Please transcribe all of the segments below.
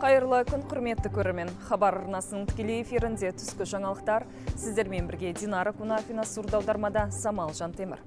Қайырлы күн, құрметті көрермен. Хабар арнасының тікелей эфирінде түскі жаңалықтар. Сіздермен бірге Динара Кунафина, сурдоаудармада Самал Жантемір.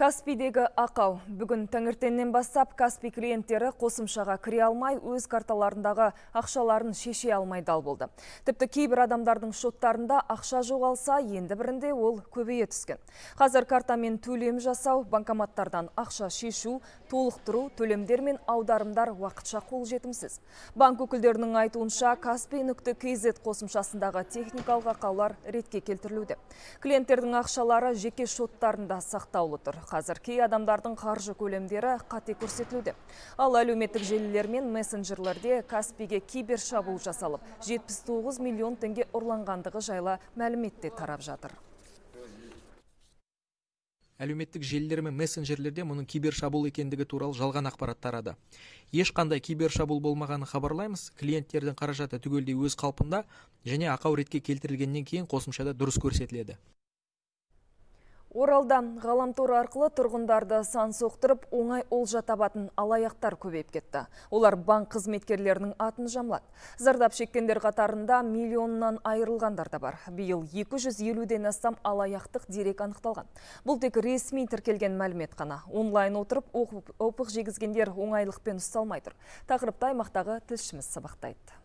Каспийдегі ақау. Бүгін таңертеңнен бастап Каспий клиенттері қосымшаға кіре алмай, өз карталарындағы ақшаларын шеше алмай дал болды. Тіпті кейбір адамдардың шоттарында ақша жоғалса, енді бірінде ол көбейе түскен. Қазір картамен төлем жасау, банкоматтардан ақша шешу, толықтыру, төлемдер мен аударымдар уақытша қолжетімсіз. Банк өкілдерінің айтуынша, Kaspi.kz қосымшасындағы техникалық ақаулар ретке келтірілуде. Клиенттердің ақшалары жеке шоттарында сақтаулы тұр. Қазір кей адамдардың қаржы көлемдері қате көрсетілуде. Ал әлеуметтік желілер мен мессенджерлерде Каспиге кибершабуыл жасалып, 79 миллион теңге ұрланғандығы жайлы мәлімет те тарап жатыр. Әлеуметтік желілер мен мессенджерлерде мұның кибершабуыл екендігі туралы жалған ақпарат тарады. Ешқандай кибершабуыл болмағанын хабарлаймыз. Клиенттердің қаражаты түгелдей өз қалпында және ақау ретке келтірілгеннен кейін қосымшада дұрыс көрсетіледі. Оралда ғаламтор арқылы тұрғындарды сан соқтырып, оңай олжа табатын алаяқтар көбейіп кетті. Олар банк қызметкерлерінің атын жамылады. Зардап шеккендер қатарында миллионнан айырылғандар да бар. Биыл 250-ден астам алаяқтық дерек анықталған. Бұл тек ресми тіркелген мәлімет қана. Онлайн отырып опық жегізгендер оңайлықпен ұсталмай тұр. Тақырыпты аймақтағы тілшіміз сабақтайды.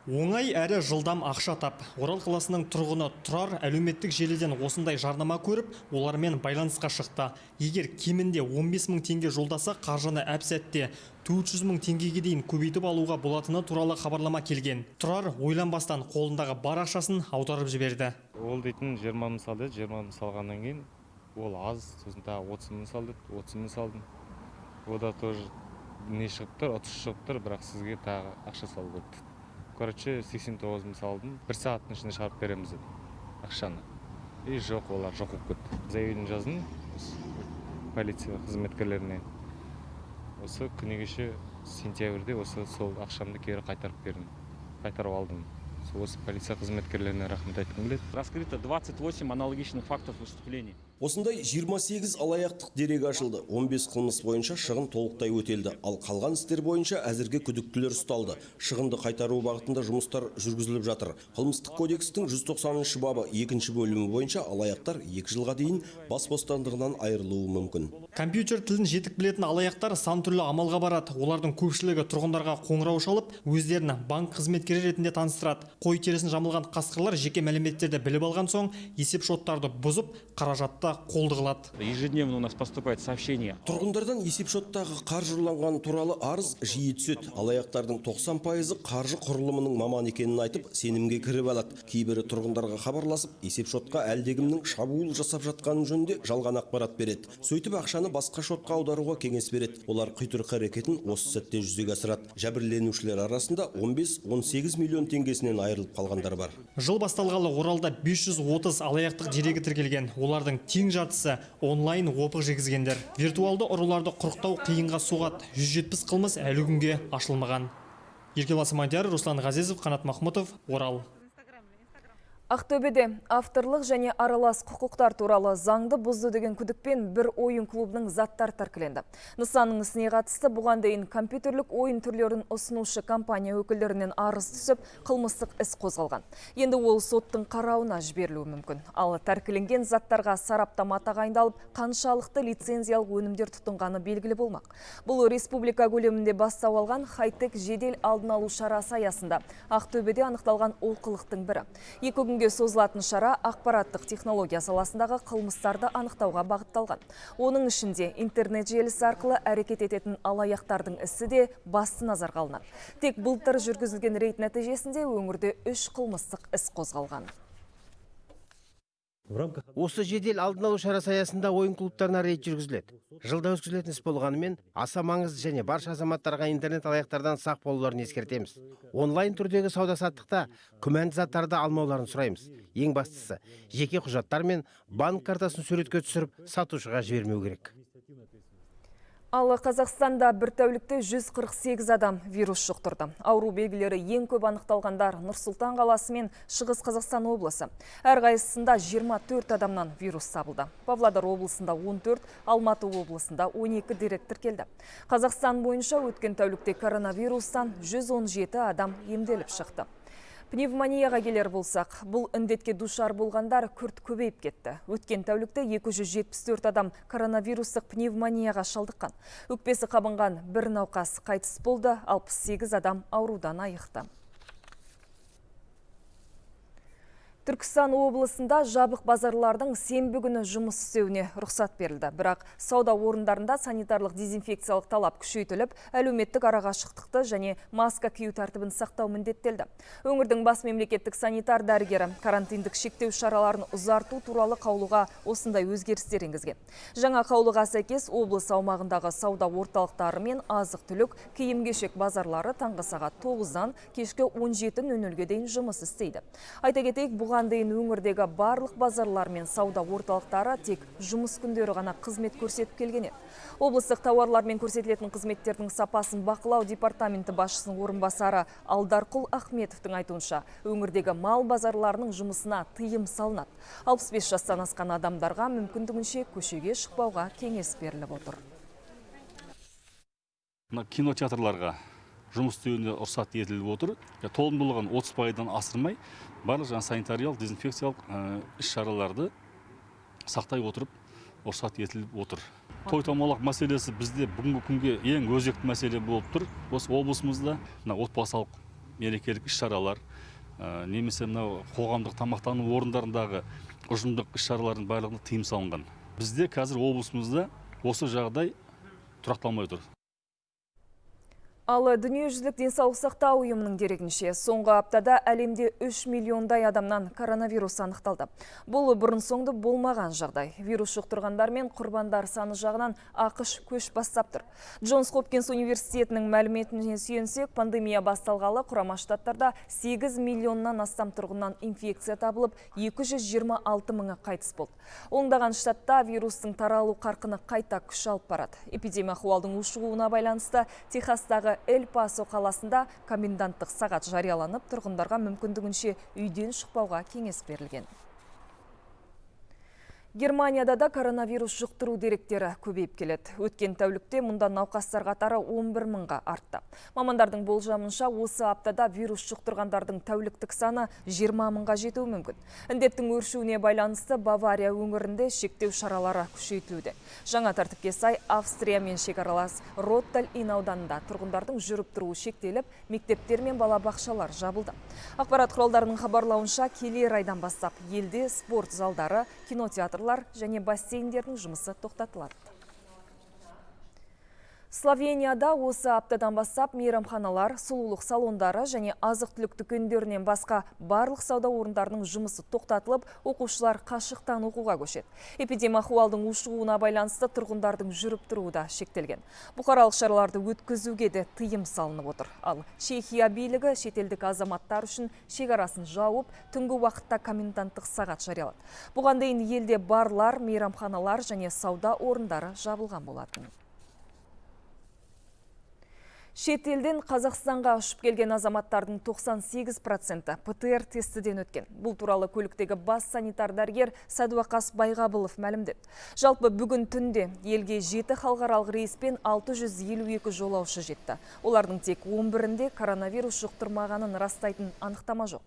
Оңай әрі жылдам ақша тап. Орал қаласының тұрғыны Тұрар әлеуметтік желіден осындай жарнама көріп, олармен байланысқа шықты. Егер кемінде 15 мың теңге жолдаса, қаржыны әп-сәтте 400 мың теңгеге дейін көбейтіп алуға болатыны туралы хабарлама келген. Тұрар ойланбастан қолындағы бар ақшасын аударып жіберді. Ол дейтін 20 мың сал деді, 20 мың салғаннан кейін ол аз, сосын тағы 30 мың сал деді, 30 мың салдым. Ода тоже не шығып тұр, ұтыс шығып тұр, бірақ сізге тағы ақша салу керек деді. Короче, 89 мың салдым, бір сағаттың ішінде шығарып береміз деді ақшаны. И жоқ, олар жоқ болып кетті. Заявление жаздым осы полиция қызметкерлеріне. Осы күні кеше, сентябрьде, осы сол ақшамды кері қайтарып бердім, қайтарып алдым. Сол осы полиция қызметкерлеріне рахмет айтқым келеді. Раскрыто 28 аналогичных фактов преступлений. Осындай 28 алаяқтық дерегі ашылды. 15 қылмыс бойынша шығын толықтай өтелді. Ал қалған істер бойынша әзірге күдіктілер ұсталды. Шығынды қайтару бағытында жұмыстар жүргізіліп жатыр. Қылмыстық кодекстің 190 бабы екінші бөлімі бойынша алаяқтар 2 жылға дейін бас бостандығынан айырылуы мүмкін. Компьютер тілін жетік білетін алаяқтар сан түрлі амалға барады. Олардың көпшілігі тұрғындарға қоңырау шалып, өздерін банк қызметкері ретінде таныстырады. Қой терісін жамылған қасқырлар жеке мәліметтерді біліп алған соң, есеп шоттарды бұзып, қаражатты қолды қылады. Ежедневно у нас поступает сообщение. Тұрғындардан есепшоттағы қаржы ұрланғаны туралы арыз жиі түседі. Алаяқтардың 90%-ы қаржы құрылымының маманы екенін айтып, сенімге кіріп алады. Кейбірі тұрғындарға хабарласып, есепшотқа әлдекімнің шабуыл жасап жатқаны жөнінде жалған ақпарат береді. Сөйтіп ақшаны басқа шотқа аударуға кеңес береді. Олар құйтырқы әрекетін осы сәтте жүзеге асырады. Жәбірленушілер арасында 15-18 миллион теңгесінен айырылып қалғандар бар. Жыл басталғалы Оралда 530 алаяқтық дерегі тіркелген. Олардың тең жартысы онлайн опық жегізгендер. Виртуалды ұрыларды құрықтау қиынға соғады. 170 қылмыс әлі күнге ашылмаған. Еркебұлан Смадияров, Руслан Ғазезов, Қанат Махмұтов, Орал. Ақтөбеде авторлық және аралас құқықтар туралы заңды бұзды деген күдікпен бір ойын клубының заттары тәркіленді. Нысанның ісіне қатысты бұған дейін компьютерлік ойын түрлерін ұсынушы компания өкілдерінен арыз түсіп, қылмыстық іс қозғалған. Енді ол соттың қарауына жіберілуі мүмкін. Ал тәркіленген заттарға сараптама тағайындалып, қаншалықты лицензиялық өнімдер тұтынғаны белгілі болмақ. Бұл республика көлемінде бастау алған хай-тек жедел алдын алу шарасы аясында Ақтөбеде анықталған олқылықтың бірі. 2 күнге созылатын шара ақпараттық технология саласындағы қылмыстарды анықтауға бағытталған. Оның ішінде интернет желісі арқылы әрекет ететін алаяқтардың ісі де басты назарға алынады. Тек былтыр жүргізілген рейд нәтижесінде өңірде үш қылмыстық іс қозғалған. Осы жедел алдын алу шарасы аясында ойын клубтарына рейд жүргізіледі. Жылда өткізілетін іс болғанымен, аса маңызды және барша азаматтарға интернет алаяқтардан сақ болуларын ескертеміз. Онлайн түрдегі сауда саттықта күмәнді заттарды алмауларын сұраймыз. Ең бастысы, жеке құжаттар мен банк картасын суретке түсіріп, сатушыға жібермеу керек. Ал Қазақстанда бір тәулікте 148 адам вирус жұқтырды. Ауру белгілері ең көп анықталғандар Нұр-Сұлтан қаласы мен Шығыс Қазақстан облысы. Әрқайсысында 24 адамнан вирус табылды. Павлодар облысында 14, Алматы облысында 12 дерек тіркелді. Қазақстан бойынша өткен тәулікте коронавирустан 117 адам емделіп шықты. Пневмонияға келер болсақ, бұл індетке душар болғандар күрт көбейіп кетті. Өткен тәулікте 274 адам коронавирустық пневмонияға шалдыққан. Өкпесі қабынған бір науқас қайтыс болды, 68 адам аурудан айықты. Түркістан облысында жабық базарлардың сенбі күні жұмыс істеуіне рұқсат берілді. Бірақ сауда орындарында санитарлық дезинфекциялық талап күшейтіліп, әлеуметтік арақашықтықты және маска кию тәртібін сақтау міндеттелді. Өңірдің бас мемлекеттік санитар дәрігері карантиндік шектеу шараларын ұзарту туралы қаулыға осындай өзгерістер енгізген. Жаңа қаулыға сәйкес облыс аумағындағы сауда орталықтары мен азық-түлік, киім-кешек базарлары таңғы сағат 9-дан кешкі 17:00-ге дейін жұмыс істейді. Айта кетейік, бұған дейін өңірдегі барлық базарлар мен сауда орталықтары тек жұмыс күндері ғана қызмет көрсетіп келген еді. Облыстық тауарлар мен көрсетілетін қызметтердің сапасын бақылау департаменті басшысының орынбасары Алдарқұл Ахметовтің айтуынша, өңірдегі мал базарларының жұмысына тыйым салынады. 65 жастан асқан адамдарға мүмкіндігінше көшеге шықпауға кеңес беріліп отыр. Мына кинотеатрларға жұмыс істеуіне рұқсат етіліп отыр. Толымдылығын 30%-дан асырмай, барлық жаңа санитариялық, дезинфекциялық іс-шараларды сақтай отырып рұқсат етіліп отыр. Той томалақ мәселесі бізде бүгінгі күнге ең өзекті мәселе болып тұр. Осы облысымызда мына отбасылық мерекелік іс-шаралар, немесе мынау қоғамдық тамақтану орындарындағы ұжымдық іс-шаралардың барлығына тыйым салынған. Бізде қазір облысымызда осы жағдай тұрақталмай тұр. Ал Дүниежүзілік денсаулық сақтау ұйымының дерегінше, соңғы аптада әлемде 3 миллиондай адамнан коронавирус анықталды. Бұл бұрын-соңды болмаған жағдай. Вирус жұқтырғандар мен құрбандар саны жағынан АҚШ көш бастап тұр. Джонс Хопкинс университетінің мәліметіне сүйенсек, пандемия басталғалы Құрама Штаттарда 8 миллионнан астам тұрғыннан инфекция табылып, 226 мыңы қайтыс болды. Ондаған штатта вирустың таралу қарқыны қайта күш алып барады. Эпидемия ахуалдың ушығуына байланысты Техастағы Эль-Пасо қаласында коменданттық сағат жарияланып, тұрғындарға мүмкіндігінше үйден шықпауға кеңес берілген. Германияда да коронавирус жұқтыру деректері көбейіп келеді. Өткен тәулікте мұнда науқастар қатары 11 мыңға артты. Мамандардың болжамынша, осы аптада вирус жұқтырғандардың тәуліктік саны 20 мыңға жетуі мүмкін. Індеттің өршуіне байланысты Бавария өңірінде шектеу шаралары күшейтілуде. Жаңа тәртіпке сай Австриямен шекаралас Ротталь-Ин ауданында тұрғындардың жүріп тұруы шектеліп, мектептер мен балабақшалар жабылды. Ақпарат құралдарының хабарлауынша, келер айдан бастап елде спорт залдары, кинотеатрлар және бассейндердің жұмысы тоқтатылады. Словенияда осы аптадан бастап мейрамханалар, сұлулық салондары және азық-түлік дүкендерінен басқа барлық сауда орындарының жұмысы тоқтатылып, оқушылар қашықтан оқуға көшеді. Эпидемия ахуалдың ушығуына байланысты тұрғындардың жүріп тұруы да шектелген. Бұқаралық шараларды өткізуге де тыйым салынып отыр. Ал Чехия билігі шетелдік азаматтар үшін шекарасын жауып, түнгі уақытта коменданттық сағат жариялады. Бұған дейін елде барлар, мейрамханалар және сауда орындары жабылған болатын. Шетелден Қазақстанға ұшып келген азаматтардың 98% ПТР тестіден өткен. Бұл туралы көліктегі бас санитар дәрігер Сәдуақас Байғабылов мәлімдеді. Жалпы бүгін түнде елге 7 халықаралық рейспен 652 жолаушы жетті. Олардың тек 11-інде коронавирус жұқтырмағанын растайтын анықтама жоқ.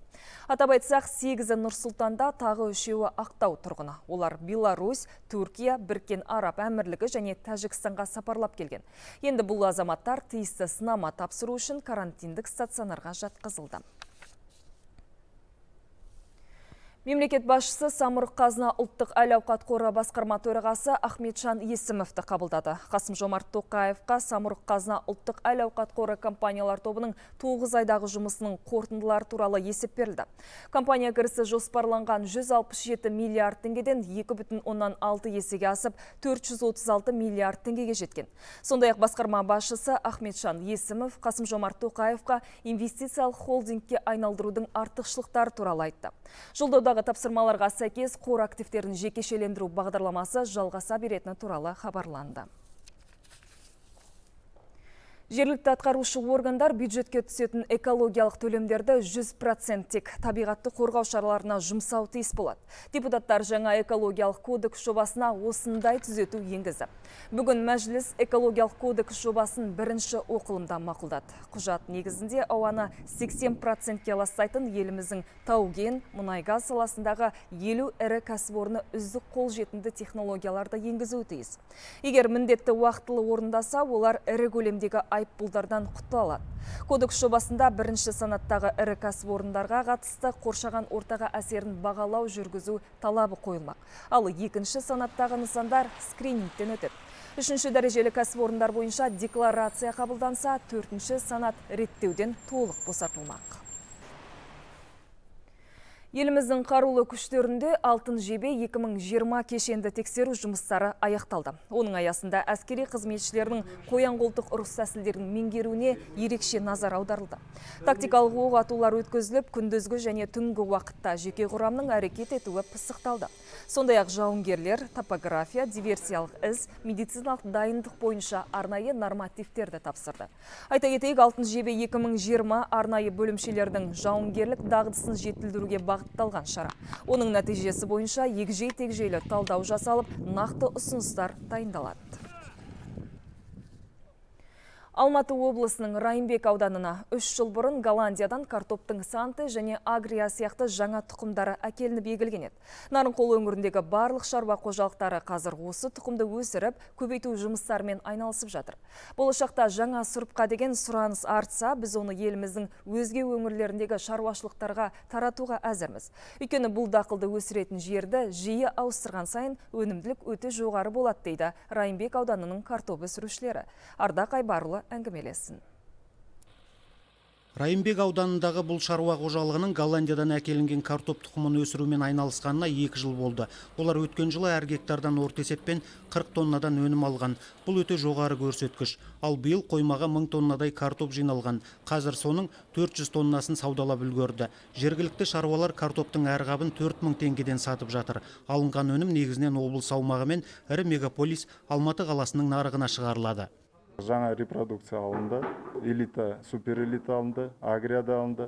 Атап айтсақ, 8-і Нұр-Сұлтанда, тағы 3-еуі Ақтау тұрғыны. Олар Беларусь, Түркия, Біріккен Араб Әмірлігі және Тәжікстанға сапарлап келген. Енді бұл азаматтар тиісті сынама тапсыру үшін карантиндік стационарға жатқызылды. Мемлекет басшысы Самұрық-Қазына ұлттық әл-ауқат қоры басқарма төрағасы Ахметжан Есімовті қабылдады. Қасым-Жомарт Тоқаевқа Самұрық-Қазына ұлттық әл-ауқат қоры компаниялар тобының 9 айдағы жұмысының қорытындылары туралы есеп берілді. Компания кірісі жоспарланған 167 миллиард теңгеден 2,6 есеге асып 436 миллиард теңгеге жеткен. Сондай-ақ басқарма басшысы Ахметжан Есімов Қасым-Жомарт Тоқаевқа инвестициялық холдингке айналдырудың артықшылықтары туралы айтты. Жолдаудағы тапсырмаларға сәйкес қор активтерін жекешелендіру бағдарламасы жалғаса беретіні туралы хабарланды. Жергілікті атқарушы органдар бюджетке түсетін экологиялық төлемдерді 100% тек табиғатты қорғау шараларына жұмсау тиіс болады. Депутаттар жаңа экологиялық кодекс жобасына осындай түзету енгізді. Бүгін Мәжіліс экологиялық кодекс жобасын бірінші оқылымда мақұлдады. Құжат негізінде ауаны 80%-ке ластайтын еліміздің тау-кен, мұнай-газ саласындағы 50 ірі кәсіпорны үздік қолжетімді технологияларды енгізуі тиіс. Егер міндетті уақытылы орындаса, олар ірі көлемдегі айыппұлдардан құтыла алады. Кодекс жобасында бірінші санаттағы ірі кәсіпорындарға қатысты қоршаған ортаға әсерін бағалау жүргізу талабы қойылмақ. Ал екінші санаттағы нысандар скринингтен өтеді. Үшінші дәрежелі кәсіпорындар бойынша декларация қабылданса, төртінші санат реттеуден толық босатылмақ. Еліміздің қарулы күштерінде Алтын жебе 2020 кешенді тексеру жұмыстары аяқталды. Оның аясында әскери қызметшілердің қоян-қолтық ұрыс тәсілдерін меңгеруіне ерекше назар аударылды. Тактикалық оқ атулар өткізіліп, күндізгі және түнгі уақытта жеке құрамның әрекет етуі пысықталды. Сондай-ақ жауынгерлер топография, диверсиялық із, медициналық дайындық бойынша арнайы нормативтерді тапсырды. Айта кетейік, Алтын жебе 2020 арнайы бөлімшелердің жауынгерлік дағдысын жетілдіруге бағытталған шара. Оның нәтижесі бойынша егжей-тегжейлі талдау жасалып, нақты ұсыныстар дайындалады. Алматы облысының Райымбек ауданына 3 жыл бұрын Голландиядан картоптың Санте және Агрия сияқты жаңа тұқымдары әкелініп егілген еді. Нарынқол өңіріндегі барлық шаруа қожалықтары қазір осы тұқымды өсіріп, көбейту жұмыстарымен айналысып жатыр. Болашақта жаңа сұрыпқа деген сұраныс артса, біз оны еліміздің өзге өңірлеріндегі шаруашылықтарға таратуға әзірміз. Өйткені бұл дақылды өсіретін жерді жиі ауыстырған сайын өнімділік өте жоғары болады, дейді Райымбек ауданының картоп өсірушілері. Ардақ Айбарұлы әңгімелесін. Райымбек ауданындағы бұл шаруа қожалығының Голландиядан әкелінген картоп тұқымын өсірумен айналысқанына 2 жыл болды. Олар өткен жылы әр гектардан орта есеппен 40 тоннадан өнім алған. Бұл өте жоғары көрсеткіш. Ал биыл қоймаға 1000 тоннадай картоп жиналған. Қазір соның 400 тоннасын саудалап үлгерді. Жергілікті шаруалар картоптың әр қабын 4000 теңгеден сатып жатыр. Алынған өнім негізінен облыс аумағы мен ірі мегаполис Алматы қаласының нарығына шығарылады. Жаңа репродукция алынды, элита, суперэлита алынды, Агрия да алынды.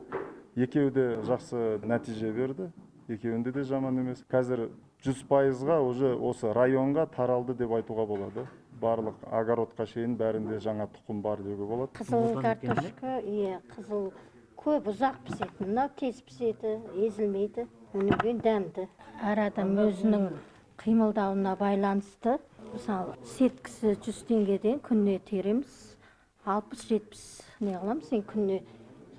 Екеуі де жақсы нәтиже берді, екеуінде де жаман емес. Қазір 100%-ға уже осы районға таралды деп айтуға болады. Барлық огородқа шейін бәрінде жаңа тұқым бар деуге болады. Қызыл картошка, қызыл көп ұзақ пісетін, мынау тез піседі, езілмейді, одан кейін дәмді. Әр адам өзінің қимылдауына байланысты. Мысалы, сеткісі 100 теңгеден күніне тереміз, 60-70 не қыламыз, сен күніне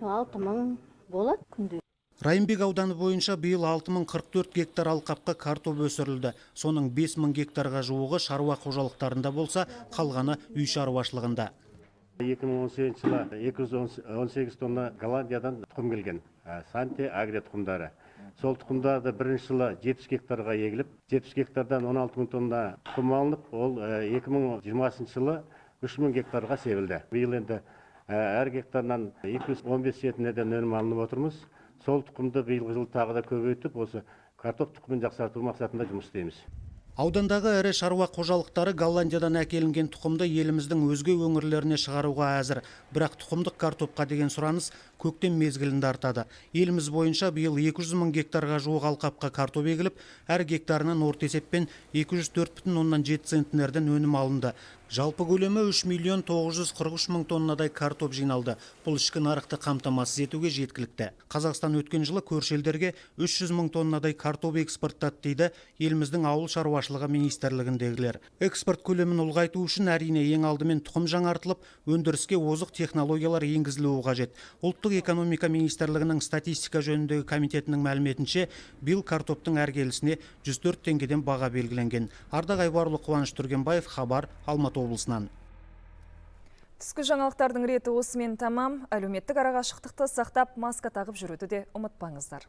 6000 болады күнде. Райымбек ауданы бойынша биыл 6044 гектар алқапқа картоп өсірілді. Соның 5000 гектарға жуығы шаруа қожалықтарында болса, қалғаны үй шаруашылығында. 2018 жылы 218 тонна Голландиядан тұқым келген, Санте, Агрия тұқымдары. Сол тұқымдарды бірінші жылы 70 гектарға егіліп, 70 гектардан 16 мың тонна тұқым алынып, ол 2020 жылы 3000 гектарға себілді. Биыл енді әр гектарынан 215 центнерден өнім алынып отырмыз. Сол тұқымды биылғы жылы тағы да көбейтіп, осы картоп тұқымын жақсарту мақсатында жұмыс істейміз. Аудандағы ірі шаруа қожалықтары Голландиядан әкелінген тұқымды еліміздің өзге өңірлеріне шығаруға әзір. Бірақ тұқымдық картопқа деген сұраныс көктем мезгілінде артады. Еліміз бойынша биыл 200 мың гектарға жуық алқапқа картоп егіліп, әр гектарынан орта есеппен 204,7 центнерден өнім алынды. Жалпы көлемі 3 943 000 тоннадай картоп жиналды. Бұл ішкі нарықты қамтамасыз етуге жеткілікті. Қазақстан өткен жылы көрші елдерге 300 мың тоннадай картоп экспорттады, дейді еліміздің ауыл шаруашылығы министрлігіндегілер. Экспорт көлемін ұлғайту үшін әрине ең алдымен тұқым жаңартылып, өндіріске озық технологиялар енгізілуі қажет. Ұлттық экономика министрлігінің статистика жөніндегі комитетінің мәліметінше, биыл картоптың әр келісіне 104 теңгеден баға белгіленген. Ардақ Айбарұлы, Қуаныш Түргенбаев, Хабар, Алматы облысынан. Түскі жаңалықтардың реті осымен тамам. Әлеуметтік арақашықтықты сақтап, маска тағып жүруді де ұмытпаңыздар.